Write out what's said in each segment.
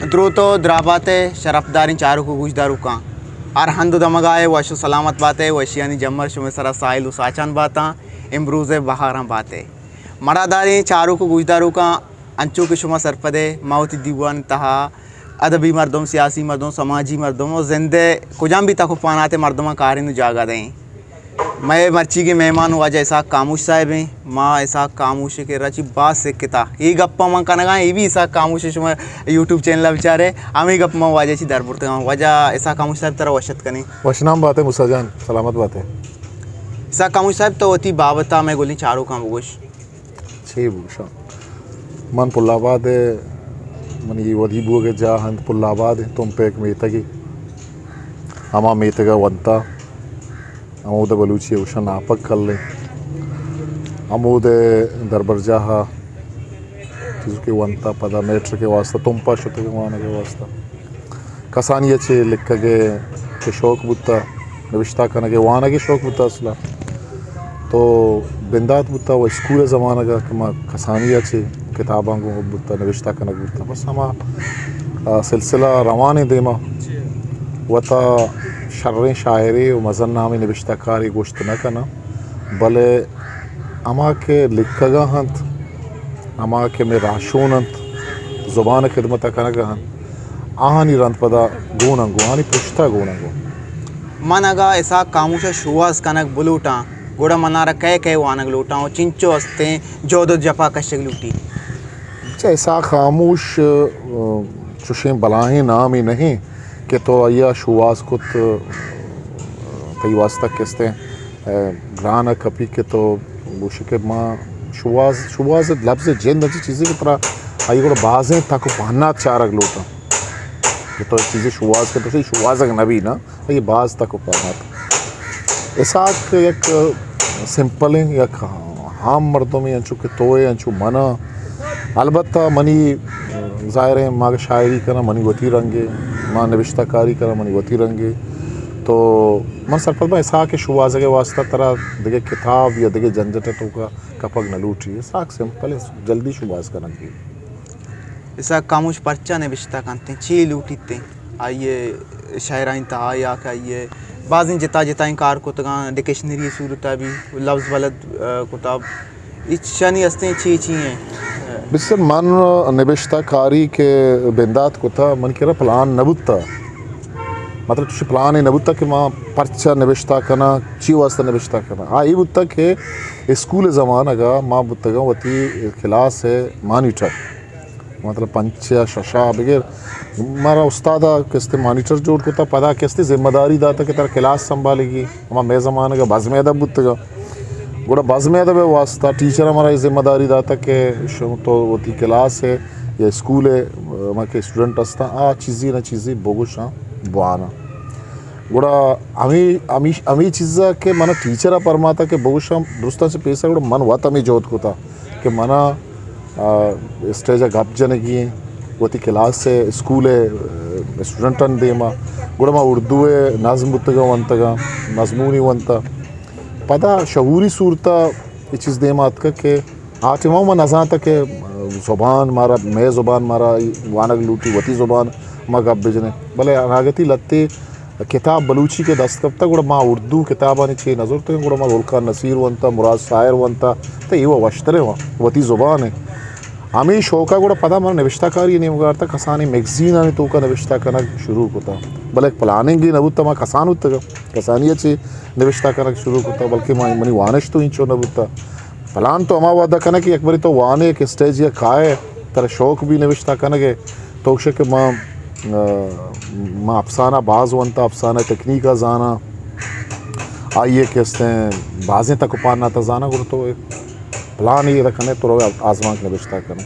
دروت و درابات ء شرپداریں چاروک و گوشداروکاں، ہر ہند و دمگا ء وش و سلامت بات ء، وشیانی جمر شمئے سرا ساہیل و ساچان باتاں، امروز ء بہاراں بات ء۔ مڑاداریں چاروک و گوشداروکاں، انچو کہ شما سرپد ء، ما وتی دیوان تہا ادبی مردم، سیاسی مردم، سماجی مردم و زند ء کجام بھی تک و پانات ء مردماں کارین و جاگہ دئیں۔ مئے مرچیگیں مہمان واجہ اسحاق خاموش صاحب ایں۔ ما اسحاق خاموش ء کرا چی باز سکتا۔ اے گپاں من کنگا، اے بھی اسحاق خاموش ء شما یوٹیوب چینل ء بچارے، ہمے گپ من واجہ چی در برتگاں۔ واجہ اسحاق خاموش صاحب ترا وش اتک کنیں۔ وشنام بات ئے موسیٰ جان، سلامت بات ئے۔ اسحاق خاموش صاحب تو وتی بابت ء مئے گلیں چاروکاں بگوش۔ چے بگوشاں؟ من پل آباد ء، منی ودی بوگ ء جاہ انت پل آباد ء، تمپ ء یک میتگے۔ ہما میتگ ء ونتا، ہمود ء بلوچی ء گوشاں ناپک کلیں۔ ہمود ء دربرجاہ ء چیزکے ونتا، پدا میٹرک ء واسطہ تمپ ء شتگ وانگ ء واسطہ۔ کسانی ء چہ لکھگ ء کہ شوق بوتا، نبشتہ کنگ ء وانگ ء شوق بوتا اصلا۔ تو بندات بوتا و اسکول ء زمانگ ء کہ ما کسانی ء چہ کتاباں گوں بوتا، نبشتہ کنگ بوتا۔ بس ہما، آ، سلسلہ روان ء دیما۔ وتا شریں شاعرے و مزن نامیں نبشتہ کارے گوشت نہ کناں، بلے ہما کہ لکھگا انت، ہما کہ مئے راہشون انت، زبان ء خدمت ء کنگ ء انت، آہانی رند پدا گون انگو، آہانی پشت ء گون انگو۔ من اگاں اسحاق خاموش ء شوہاز کنگ بلوٹاں، گڑا منارا کئے کئے وانگ لوٹاں و چنچو استیں جہد و جپا کشگ لوٹی؟ چہ اسحاق خاموش، ء، چوشیں بلاہیں نامے نہ انت کہ تو آئی ء شوہاز کت، ء، تئی واسطہ کستیں، ء، گران ء کپی کہ تو گوشے کہ ما شوہاز، شوہاز لبز جند انچیں چیزے کہ ترا آئی گڑا بازیں تک و پہنات چارگ لوٹاں کہ تو چیزے شوہاز کہ تو شوہازگ نبی نا۔ اے باز تک و پہنات۔ اسحاق یک سمپلیں، یک عام مردمے، انچو کہ تو ئے، انچو من آں۔ البتہ منی، ظاہر ہے، ما اگہ شاعری کناں، منی وتی رنگے، ما نبشتہ کاری کناں، منی وتی رنگے۔ تو من سرپد باں، اسحاق ء شوہازگ ء واسطہ ترا دگہ کتاب یا دگہ جنجٹ ء توکا کپگ نہ لوٹی۔ اسحاق سمپل ء جلدی شوہاز کنگ بیت۔ اسحاق خاموش پرچا نبشتہ کنت انت؟ چے لوٹیت انت آئی ء شعرانی تہا؟ یا کہ آئی ء بازیں جتا جتائیں کار کتگاں، ڈکشنری ء صورت ء بھی لبز بلد، ء، کتاب، ایشانی استیں چے چی ہیں؟ بس من نبشتہ کاری کہ بندات کتا، من کرا پلان نہ بوتا، مطلب چوشی پلانے نہ بوتا کہ ما پرچا نبشتہ کناں، چی واسطہ نبشتہ کناں۔ آ، اے بوتا کہ اسکول زمانگا ما بوتگاں وتی کلاس ء مانیٹر۔ مطلب پنچ یا شش ء بگر مارا استاد ء کستے مانیٹر جوڑ کتا، پدا کستے ذمہ داری داتا کہ ترا کلاس سنبھالگی۔ ہما مئے زمانگ ء بزم ادب بوتگا، گڑا بزم ادب ء واسطہ ٹیچر ء مارا اے ذمہ داری داتا کہ شم تو وتی کلاس ء یا اسکول ء ہما کہ اسٹوڈنٹ ہستاں، آ چیزی نہ چیزی بگوشاں، بواناں۔ گڑا ہمے، ہمے، ہمے چیز ء کہ من ٹیچر ء پرماتا کہ بگوشاں درستاں چہ پیسر، گڑا من وت ہمے جہد کتا کہ منا، آ، اسٹیج ء گپ جنگی ایں، وتی کلاس ء اسکول ء، آ، اسٹوڈنٹانی دیما۔ گڑا ما اردو ء نظم بوتگاں، ونتگاں، مضمونی ونتا۔ پدا شعوری صورتا اے چیز دیما اتکگ کہ آ ٹائما ما نزانتا کہ زبان مارا، مئے زبان مارا وانگ لوٹی، وتی زبان ما گپ بجنیں۔ بلے اناگتی لتے کتاب بلوچی کہ دست کپتا، گڑا ما اردو کتابانی چے نہ زرتگاں، گڑا ما ذوالخان نصیر ونتا، مراد ساحر ونتا، تو ایوا وشتریں وا، وتی زبان ء۔ ہمے شوقا گڑا پدا من نبشتہ کاری نیمگا آرتا، کسانیں میگزینانی توکا نبشتہ کنگ شروع کتا۔ بلے یک پلاننگے نہ بوتا، ما کسان بوتگاں، کسانی ء چے نبشتہ کنگ شروع کتا، بلکہ ما، منی وانش تو اینچو نہ بوتا۔ پلان تو ہما وہدا کنئے کہ یک برے تو وانے، یک اسٹیج یا کائے، ترا شوق بی نبشتہ کنگے، تو گوشے کہ ما، آ، ما افسانہ باز ونتا، افسانہ تکنیکا زاناں، آئی ء کہ استیں بازیں تک و پہناتا زاناں، گڑا تو ایک پلان ادا کنئے، تو روئے آزمانک نبشتہ کنئے۔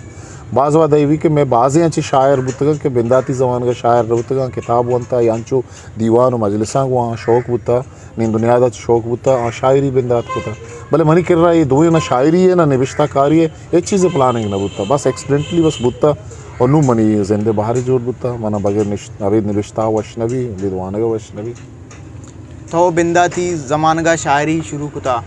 باز وہد ای بی کہ مئے بازیں انچیں شاعر بوتگاں کہ بنداتی زمانگا شاعر نہ بوتگاں، کتاب ونتا یا انچو دیوان و مجلساں گوں آہاں شوق بوتا، نی دنیا دا چہ شوق بوتا، آ شاعری بندات کتا۔ بلے منی کرا اے دوئیں، نہ شاعری ہے، نہ نبشتہ کاری ہے، ہچ چیز پلاننگ نہ بوتا۔ بس ایکسیڈنٹلی بس بوتا اور نوں منی زند بہاری جوڑ بوتا۔ منا بغیر نش-، ابید نبشتہ وش نبی، ابید وانگ وش نبی۔ تو بنداتی زمانگا شاعری شروع کتا،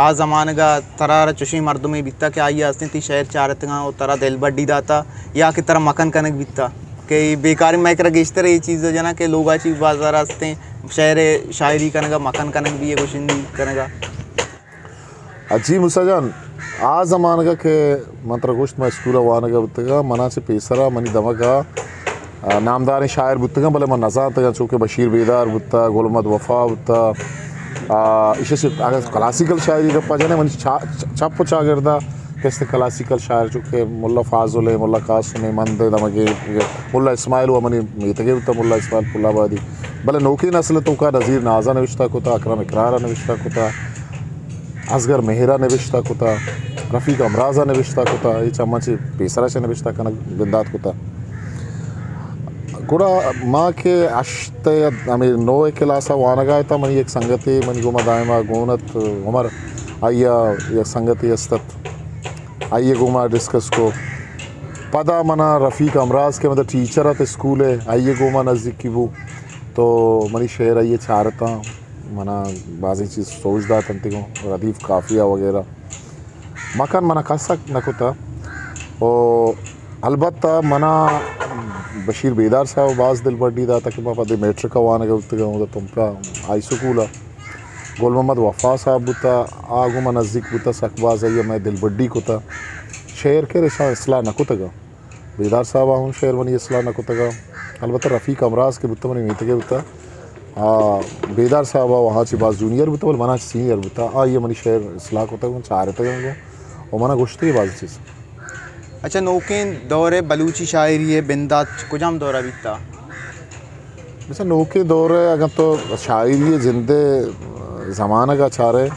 آ زمانگا ترا را چوشیں مردمے بیتا کہ آئی استیں تی شعر چارتگاں و ترا دلبڈی داتا یا کہ ترا مکن کنگ بیتا؟ کہ بیکاری مئے کرا گیشتر اے چیز جناں کہ لوگا چی بازار ہستیں، شعر شاعری کنگا، مکن کنگ بھی ہے، گوشندی کنگا۔ جی موسیٰ جان، آ زمانگا کہ من ترا گوشت، من اسکولا وانگا بوتگا، منا چہ پیسرا منی دمگا، آ، نامداریں شاعر بوتگاں، بلے من نزانتگاں، چونکہ بشیر بیدار بوتا، گل محمد وفا بوتا، آ، ایشی چہ اگر کلاسیکل شاعری گپا جنے، منی چا-، چپ و چاگردا کستے کلاسیکل شاعر چونکہ ملا فاضل ہے، ملا قاسم ہے، مند ہے، دمگے ملا اسماعیل و منی میتگے بوتا، ملا اسماعیل پل آبادی۔ بلے نوکیں نسل توکا نذیر نازا نوشتہ کتا، اکرم اقرارا نوشتہ کتا، اصغر مہرا نوشتہ کتا، رفیق امرازا نوشتہ کتا، اے چماں چہ پیسرا چہ نوشتہ کنگ بندات کتا۔ گڑا ما کہ ہشت ء ہمے نو ء کلاس ء وانگا اتاں، منی یک سنگتے منی گوما دائما گون ات، عمر، آئی ء یک سنگتے است ات، آئی ء گوما ڈسکس کو۔ پدا منا رفیق امراز کہ مطلب ٹیچر ات اسکول ء، آئی ء گوما نزیکی بو، تو منی شعر آئی ء چارتاں، منا بازیں چیز سوج دات انت گوں ردیف قافیہ وغیرہ۔ مکن منا کس ء نہ کتہ۔ و البتہ منا بشیر بیدار صاحب ء باز دلبڈی داتہ کہ ما پدے میٹرک ء وانگ ء بوتگاں، اودا تمپ ء ہائی سکول ء گل محمد وفا صاحب بوتہ، آ گوں ما نزیک بوتہ، سک باز آئی ء مئے دلبڈی کتہ۔ شعر کہ اشاں اصلاح نہ کتگ۔ بیدار صاحب ء ہم شعر منی اصلاح نہ کتگ۔ البتہ رفیق امراز کہ بوتہ منی میتگ ء بوتہ، آ، بیدار صاحب ء وہاں چہ باز جونیئر بوتہ، بلے منا چہ سینئر بوتہ۔ آئی ء منی شعر اصلاح کتگ، من چارتگ انت و منا گوشتگ باز چیز۔ اچھا، نوکیں دور ء بلوچی شاعری ء بندات کجام دور ء بیتہ؟ بچہ نوکیں دور ء اگاں تو شاعری ء جند ء زمانگ ء چارئے،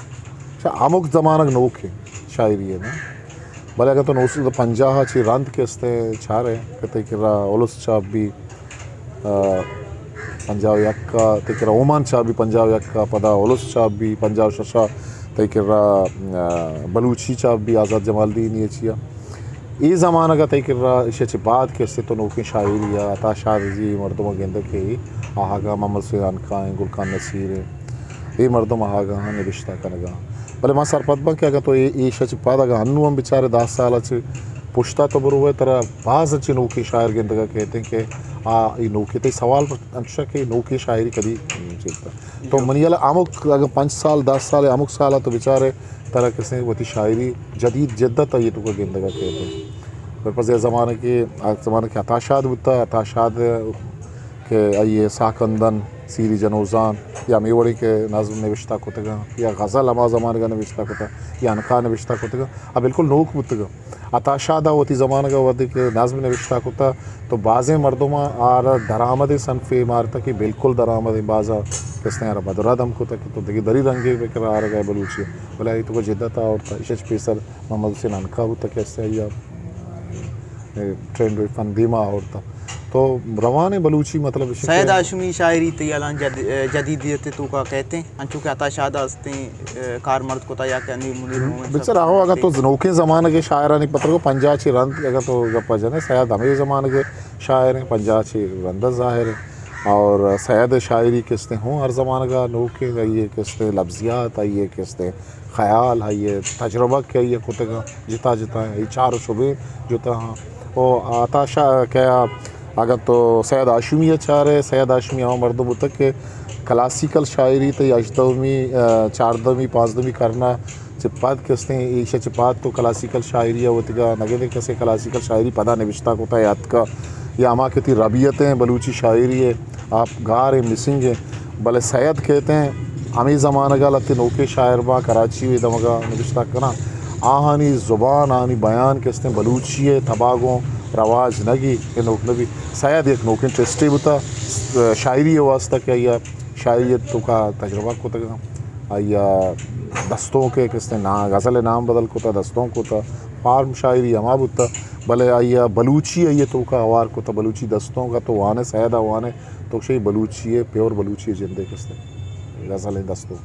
چہ ہمک زمانگ نوکیں شاعری ء نہ، بلے اگاں تو نو سد پنجاہ ء چہ رند کہ استیں چارئے کہ تئی کرا الس چاپ بی، آ، پنجاہ و یک ء تئی کرا اومان چاپ بی، پنجاہ و یک ء پدا الس چاپ بی، پنجاہ و شش ء تئی کرا، آ، بلوچی چاپ بی، آزاد جمالدینی ء چیا۔ اے زمانگ ء تئی کرا ایشی ء چہ بعد کہ است تو نوکیں شاعری ء عطا شاد جی مردم ء گندگ کہ آہگاں محمد حسین عنقا ایں، گل خان نصیر ایں، اے مردم آہگاں نبشتہ کنگا۔ بلے ما سرپد باں کہ اگاں تو اے، ایشی ء چہ پد اگاں انو ہم بچارے دہ سال ء چہ پشتا تو بروئے ترا باز چہ نوکیں شاعر گندگ ء کیت کہ آ اے نوکیں تئی سوال انچش کہ نوکیں شاعری کدی چیتا۔ تو منی ہیال ء ہمک اگاں پنچ سال، دہ سال ء ہمک سال ء تو بچارے ترا کسیں وتی شاعری جدید جدت آئی ء توکا گندگ ء کیت۔ بلے پس اے زمانگ کہ، آ زمانگ کہ عطا شاد بوتا، عطا شاد کہ آئی ء ساکندن، سیری جنوزان یا ہمے وڑیں کہ نظم نوشتہ کتگاں یا غزل ہما زمانگ ء نوشتہ کتگ یا عنقا نوشتہ کتگاں، آ بالکل نوک بوتگاں۔ عطا شاد ء وتی زمانگ ء وھدے کہ نظم نوشتہ کتہ تو بازیں مردماں آرا درآمدیں صنفے مارتہ کہ بالکل درآمدیں، بازا کسیں آرا بدرد ہم کتہ کہ تو دگہ دری رنگے بکر آرگ ء بلوچی، بلے آئی توکا جدت آورتہ۔ ایشی ء چہ پیسر محمد حسین عنقا بوتہ کہ استیں آئی ء ٹرینڈ فن دیما آورتہ۔ تو روانیں بلوچی مطلب ایش کہ سید ہاشمی شاعری تئی الان جد-، جدیدیت توکا کیت انت؟ انچو کہ عطا شاد ء استیں، ء، کارمرد کتا یا کہ انی منیر مومن صاحب بچار، آہو، اگاں تو نوکیں زمانگ ء شاعرانی پتر کو پنجاہ چی رند اگاں تو گپا جنے، سید ہمے زمانگ ء شاعر ہیں، پنجاہ چی رند ء ظاہر ہے۔ اور سید ء شاعری کستے ہوں ہر زمانگ ء نوکیں، آئی ء کستے لفظیات، آئی ء کستے خیال، آئی ء تجربہ کہ آئی ء کتگاں جتا جتا ہیں، آئی چار و شبے جتا ہاں۔ او عطا شاہ کہ اگاں تو سید ہاشمی ء چارئے، سید ہاشمی ہما مردم بوتگ کہ کلاسیکل شاعری تئی ہژدہمی، آ، چاردہمی، پانزدہمی کرن ء چہ پد کستیں، ایش ء چہ پد تو کلاسیکل شاعری ء وتیگا نگندے کسے کلاسیکل شاعری پدا نبشتہ کتا یا اتکا یا ہما کہ تئی ربیتیں بلوچی شاعری ء آپ گار ء مسنگ ء، بلے سید کہتیں ہمے زمانگ ء لہتے نوکیں شاعر باں کراچی و اے دمگ ء نبشتہ کناں، آہانی زبان، آہانی بیان کستیں بلوچی ء تبا گوں رواج نہ گی، اے نوک نہ بی۔ سید یک نوکیں ٹیسٹے بوتا، س-، شاعری ء واسطہ کہ آئی ء شاعری ء توکا تجربہ کتگ، آئی ء دستونک ء کستیں نا-، غزل ء نام بدل کتا، دستونک کتا، فارم شاعری ہما بوتا، بلے آئی ء بلوچی آئی ء توکا ہوار کتا، بلوچی دستونک ء تو وانے، سید ء وانے، تو شی بلوچی ء، پیور بلوچی ء جندے کستیں غزل ء دستونک۔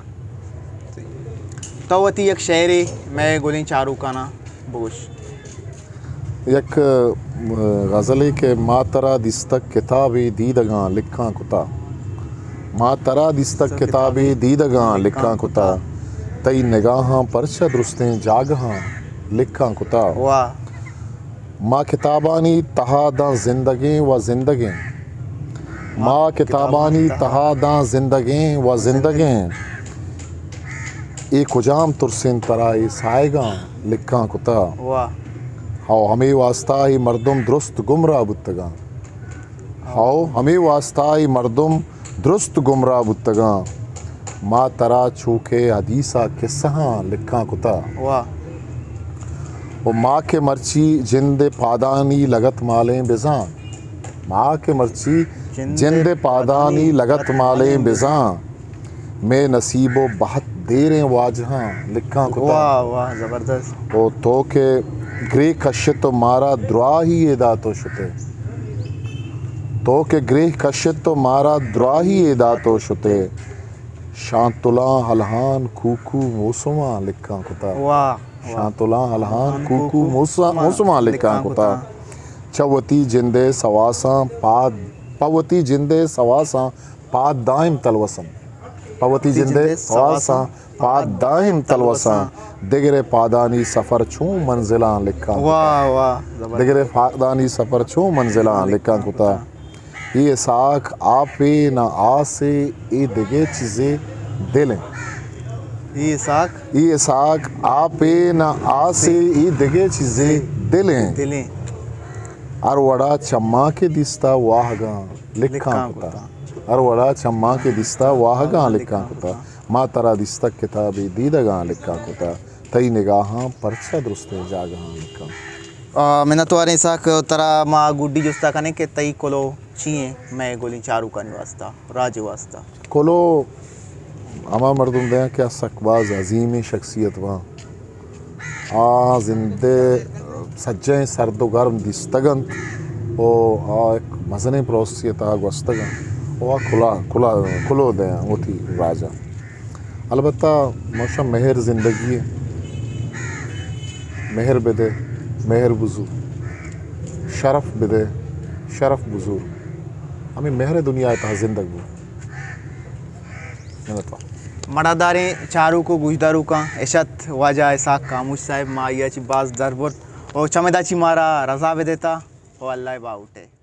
تو وتی یک شعرے مئے گلیں چاروکاناں بگوش۔ یک، ء، غزلے کہ ما ترا دیستگ کتابے دیدگاں لکھاں کتا۔ ما ترا دیستگ کتابے دیدگاں لکھاں کتا۔ تئی نگاہاں پرچہ درستیں جاگہاں لکھاں کتا۔ واہ۔ ما کتابانی تہا داں زندگیں و زندگیں۔ ما کتابانی تہا داں زندگیں و زندگیں۔ اے کجام ترسیں ترا اے ساہگاں لکھاں کتہ۔ واہ۔ ہو ہمے واسطہ اے مردم درست گمراہ بوتگاں۔ ہو ہمے واسطہ اے مردم درست گمراہ بوتگاں۔ ما ترا چو کہ حدیث ء کسہاں لکھاں کتہ۔ واہ۔ و ما کہ مرچی جند ء پادانی لگت مالیں بزاں۔ ما کہ مرچی جند ء پادانی لگت مالیں بزاں۔ مئے نصیب و بہت دیریں واجہاں لکھاں کتہ۔ واہ، واہ، زبردست۔ و تو کہ گریہ کشت و مارا دراہی اے دات و شتے۔ تو کہ گریہ کشت و مارا دراہی اے دات و شتے۔ شانتلاں ہلہان کوکو موسماں لکھاں کتہ۔ واہ، واہ۔ شانتلاں ہلہان کوکو موسم-، موسماں لکھاں کتہ۔ چہ وتی جندے سواساں پاد، پہ وتی جندے سواساں پاد دائم تلوسن۔ پہ وتی جندے سواساں پاد دائم تلوساں۔ دگرے پادانی سفر چون منزلاں لکھاں کتہ۔ واہ، واہ، زبردست۔ دگرے پادانی سفر چون منزلاں لکھاں کتہ۔ اے اسحاق آپے نہ آسے، اے دگہ چیزے دل انت۔ اے اسحاق۔ اے اسحاق آپے نہ آسے، اے دگہ چیزے دل انت۔ دل انت۔ ہر وڑا چماں کہ دیستہ واہگاں لکھاں کتہ۔ ہر وڑا چماں کہ دیستہ واہگاں لکھاں کتہ۔ ما ترا دیستگ کتابے دیدگاں لکھاں کتہ۔ تئی نگاہاں پرچہ درستیں جاگہاں لکھاں۔ آ، منتواریں اسحاق، ترا ما گڈی جستا کنیں کہ تئی کلو چی ایں مئے گلیں چاروکانی واسطہ، راجے واسطہ؟ کلو ہما مردم دیاں کہ آ سک باز عظیمیں شخصیت باں۔ آ زندے سجہیں سرد و گرم دیستگ انت و آ یک مزنیں پروسیسے تہا گوستگ انت و آ کلا، کلا، کلو دیاں وتی راجا۔ البتہ ماشا مہر زندگی ء۔ مہر بدے، مہر بزور۔ شرف بدے، شرف بزور۔ ہمے مہر ء دنیا ء تہا زندگ بو۔ منتوار۔ مڑاداریں چاروک و گوشداروکاں، اش ات واجہ اسحاق خاموش صاحب، ما آئی ء چہ باز در برت و چمدا چہ مارا رضا بدیتا و اللہ ء باہوٹ ء۔